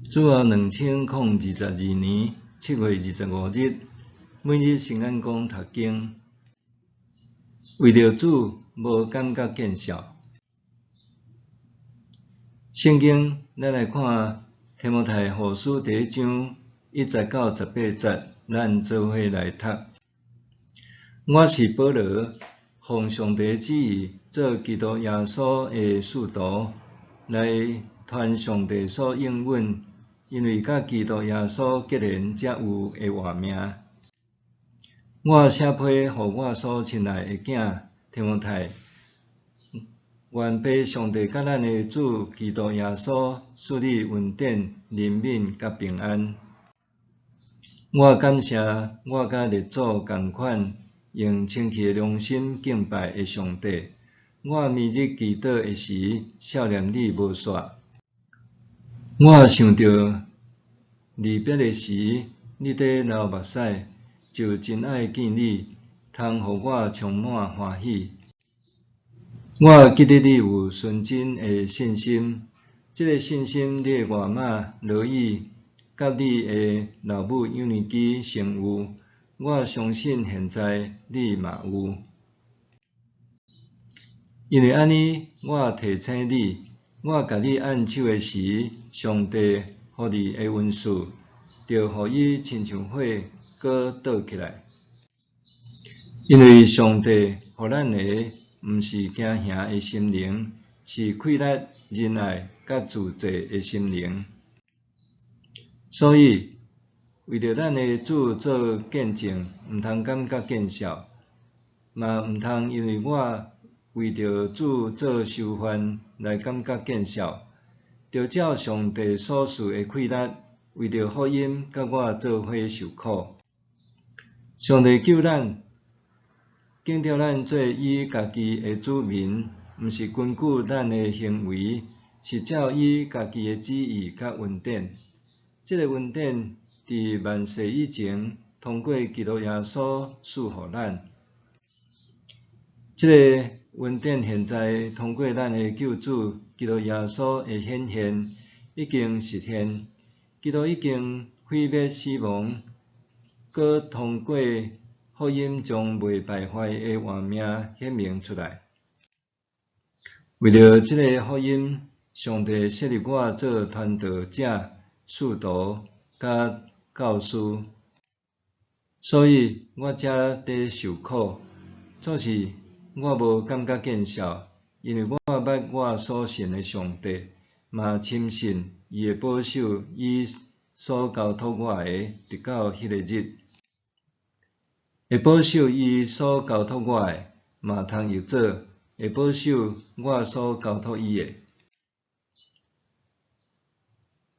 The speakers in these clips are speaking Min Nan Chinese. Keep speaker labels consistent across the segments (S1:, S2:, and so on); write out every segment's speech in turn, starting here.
S1: 主後2022年7月25日，每日聖眼光讀經，為著主無感覺見笑。聖經，咱來看提摩太後書第一章1節到18節，咱做伙來讀。我是保羅，奉上帝旨意做基督耶穌的使徒，來傳上帝所應允，因為佮基督耶穌結連才有的活命。我寫批予我所親愛的囝提摩太，願父上帝佮咱的主基督耶穌賜你恩典、憐憫佮平安。我感謝我佮列祖仝款，用清氣的良心敬拜的上帝。我暝日祈禱的時，想念你無煞。我想著離別的時，你佇流目屎，就真愛見你，通予我充滿歡喜。我記得你有純真的信心，這个信心你的外媽羅以佮你的老母友尼基先有，我相信現在你嘛有。因為按呢，我提醒你，我共你按手的時，上帝予你的恩賜，著予伊親像火閣倒起來。因為上帝予咱的，毋是驚嚇的心靈，是氣力、仁愛佮自制的心靈。所以，為著咱的主做見證，毋通感覺見笑，嘛毋通因為我為著主做囚犯來感覺見笑。著照上帝所賜的氣力，為著福音佮我做伙受苦。上帝救咱，揀召咱做伊家己的子民，毋是根據咱的行為，是照伊家己的旨意佮恩典。這个恩典佇萬世以前，通過基督耶穌賜予咱。這个恩典現在通過咱的救主基督耶穌的顯現，已經實現。基督已經毀滅死亡，閣通過福音將袂敗壞的活命顯明出來。為著這个福音，上帝設立我做傳道者、使徒佮教師，所以我才佇受苦。總是我無感覺見笑，因為我捌我所信的上帝，嘛深信伊會保守伊所交託我的，直到彼个日。會保守伊所交託我的，嘛通譯做會保守我所交託伊的。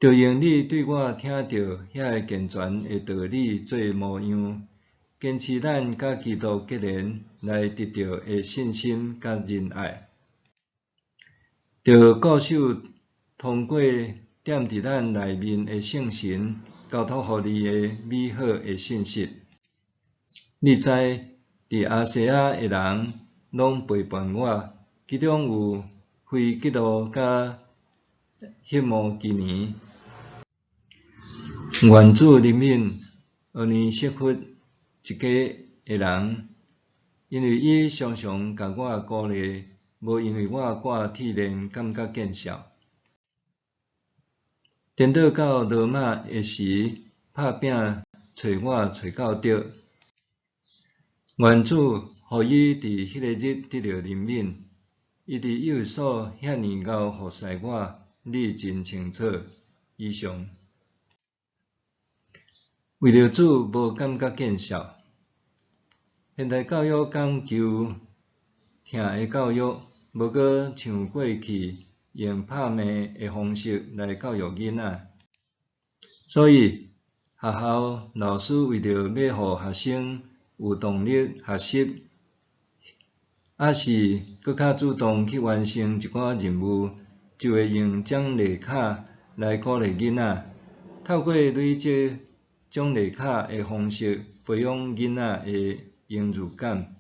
S1: 著用你對我聽著遐个健全的道理做模樣，堅持咱佮基督結連來得著的信心佮仁愛。著固守通過踮佇咱內面的聖神交託予你的美好的信息。你知，佇亞細亞的人攏背叛我，其中有腓吉羅佮赫摩基尼。願主憐憫俄尼西弗一家的人，因為伊常常共我鼓勵，無因為我掛鐵鏈感覺見笑。顛倒到羅馬的時，拍拚揣我揣到著。願主予伊佇彼个日得著憐憫。伊佇以弗所遐爾𠢕服侍我，你真清楚。以上。為著主無感覺見笑。現代教育講求疼的教育，無閣像過去用拍罵的方式來教育囡仔。所以學校老師為著欲予學生有動力學習，抑是閣較主動去完成一寡任務，就會用獎勵卡來鼓勵囡仔。透過累積獎勵卡的方式，培養囡仔的榮譽感。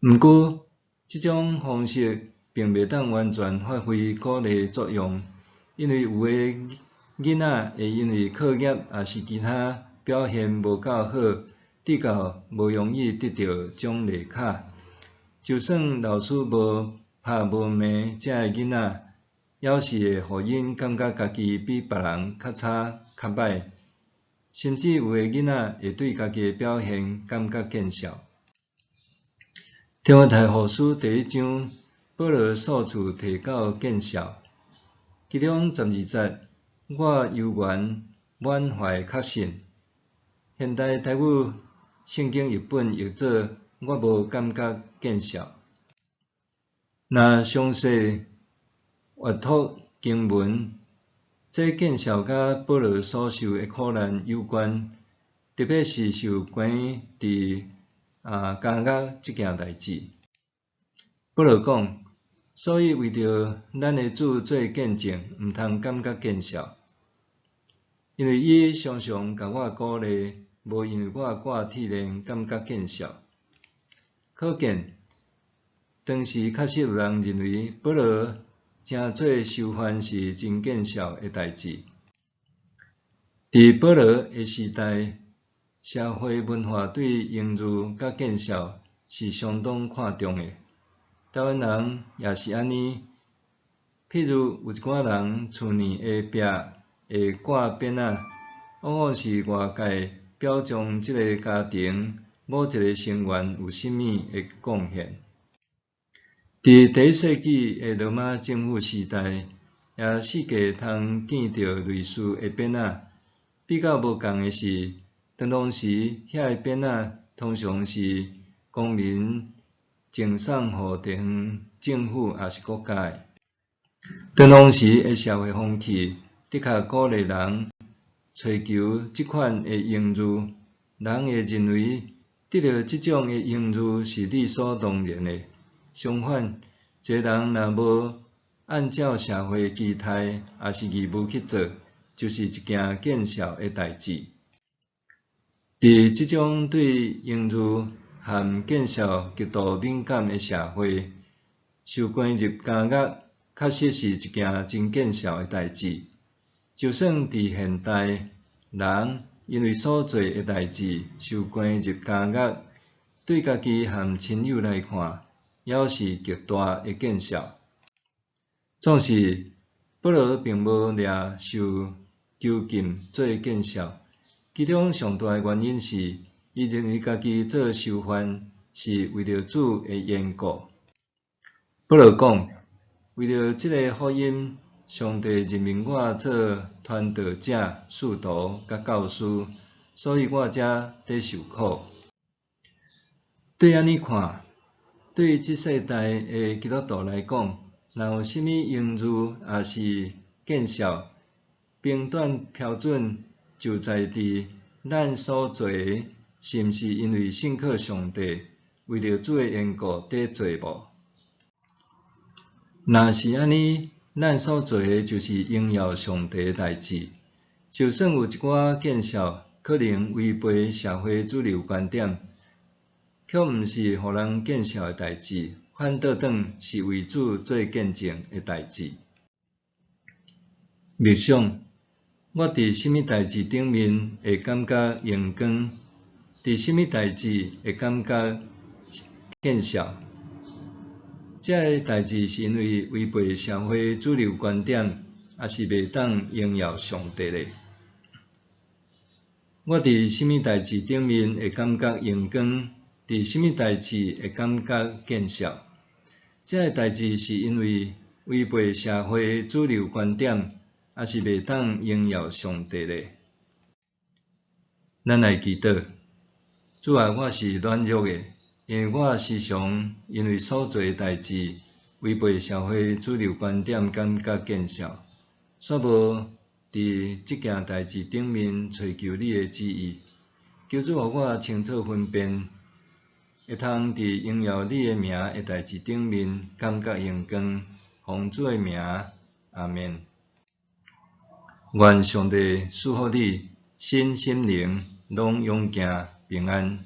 S1: 毋過，這種方式並袂當完全發揮鼓勵作用，因為有的囡仔會因為課業抑是其他表現無夠好，致到無容易得著獎勵卡。就算老師無拍無罵這个囡仔，猶是會予𪜶感覺家己比別人較差、較䆀，甚至有的囡仔會對家己的表現感覺見笑。提摩太後書第一章，保羅數次提到見笑，其中12節，我猶原滿懷確信。現代台語聖經譯本譯做我無感覺見笑。若詳細閱讀經文，這見笑佮保羅所受的苦難有關，特別是受關佇監獄這件代誌。保羅講，所以為著咱的主做見證，毋通感覺見笑，因為伊常常共我鼓勵，無因為我掛鐵鏈感覺見笑。可見，當時確實有人認為保羅成做囚犯是真見笑的代誌。佇保羅的時代，社會文化對榮譽佮見笑是相當看重的。台灣人也是按呢，譬如有一寡人厝內的壁會掛匾仔，往往是外界表彰這个家庭某一个成員有啥物的貢獻。佇第一世紀的羅馬政府時代，也四界通見著類似的匾仔。比較無仝的是，當當時遐个匾仔通常是公民贈送予地方政府抑是國家的。當當時的社會風氣，的確鼓勵人追求這款的榮譽，人會認為得著這種的榮譽是理所當然的。相反，一个人若無按照社會期待抑是義務去做，就是一件見笑的代誌。佇這種對榮譽和見笑極度敏感的社會，受關入監獄確實是一件真見笑的代誌。就算佇現代，人因為所做的代誌受關入監獄，對家己和親友來看，猶是極大的見笑。總是，保羅並無掠受囚禁做見笑，其中上大的原因是，伊認為家己做囚犯是為著主的緣故。保羅講，為著這个福音，上帝任命我做傳道者、使徒佮教師，所以我才佇受苦。對按呢看，對這世代的基督徒來講，若有啥物榮譽抑是見笑，評斷標準就在佇咱所做的，是毋是因為信靠上帝，為著主的緣故佇做無？若是按呢，咱所做的就是榮耀上帝的代誌。就算有一寡見笑，可能違背社會主流觀點，卻毋是予人見笑的代誌，反倒轉是為主做見證的代誌。默想，我佇啥物代誌頂面會感覺榮光？佇啥物代誌會感覺見笑？這个代誌是因為違背社會主流觀點，抑是袂當榮耀上帝咧？我佇啥物代誌頂面會感覺榮光？佇啥物代誌會感覺見笑？這个代誌是因為違背社會主流觀點，抑是袂當榮耀上帝咧？咱來祈禱，主啊，我是軟弱的，因為我時常因為所做的代誌違背社會主流觀點，感覺見笑，煞無佇這件代誌頂面揣求你的旨意。求主予我清楚分辨，會通佇榮耀你的名的代誌頂面感覺榮光，奉主的名，阿們。願上帝賜福你，身心靈攏勇健平安。